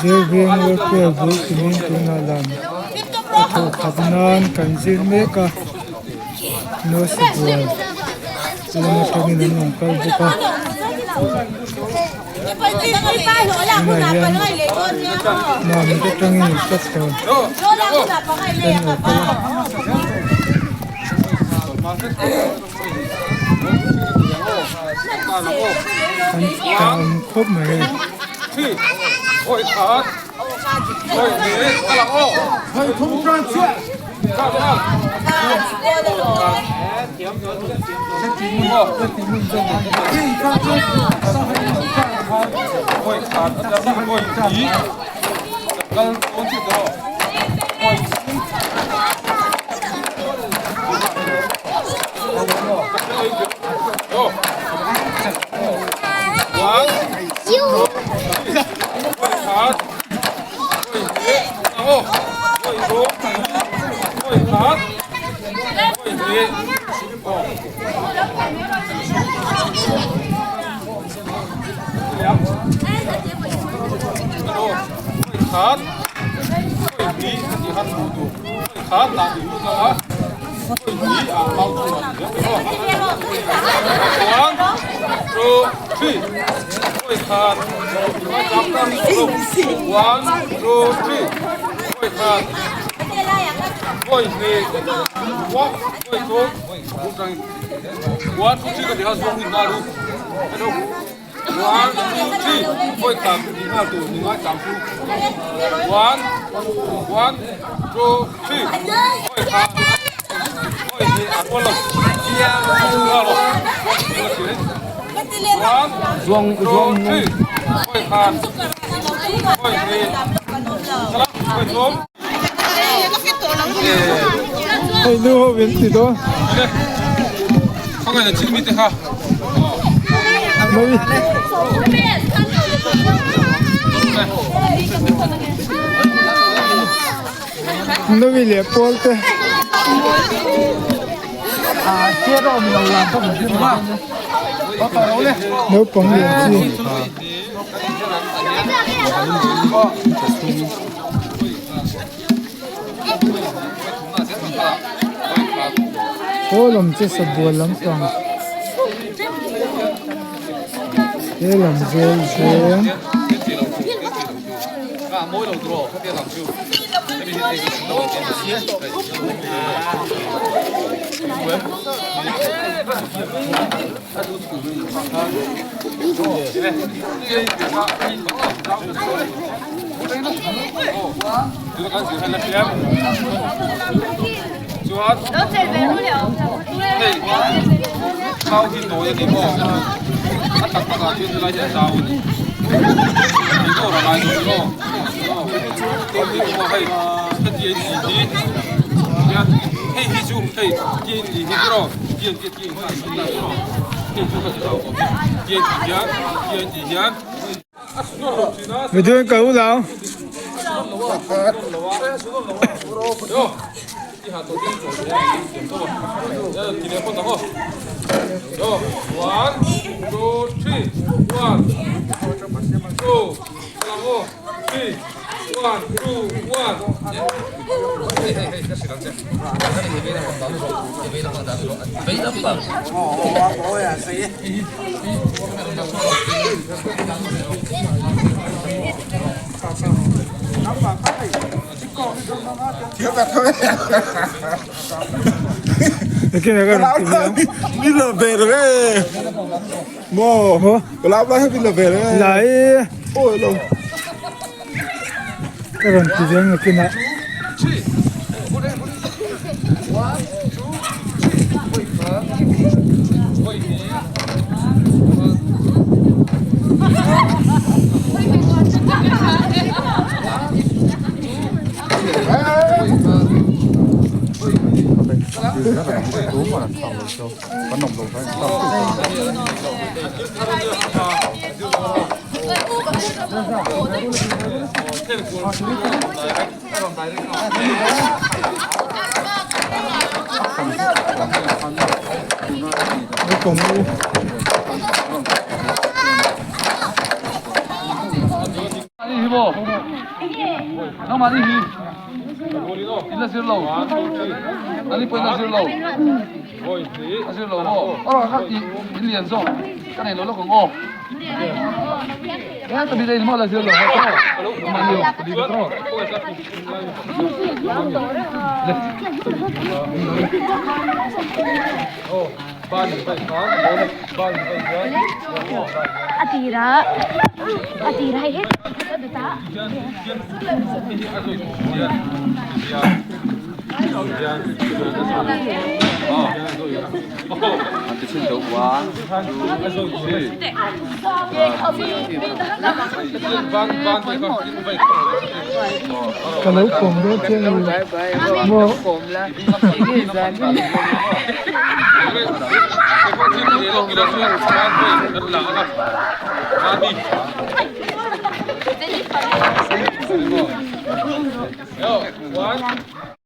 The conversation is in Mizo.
Zirveng Welfare bul tumin tunah lan a thawh khat nan kan zir mek a nurse bual lam atangin an rawn kal bawk a tunah hian mamit atangin instructor te an lo kal a. An tam khawp mai hei. Hei nu ho in ti dawn. Nawi leh pawl te. Naupang lian chi. Haw lam chu sabual lampang he lam zel zel. Midun ka u lo. Lai ka rawn ti veng nakinah. Naupang u. Ka lo kawm dawn che a ni maw?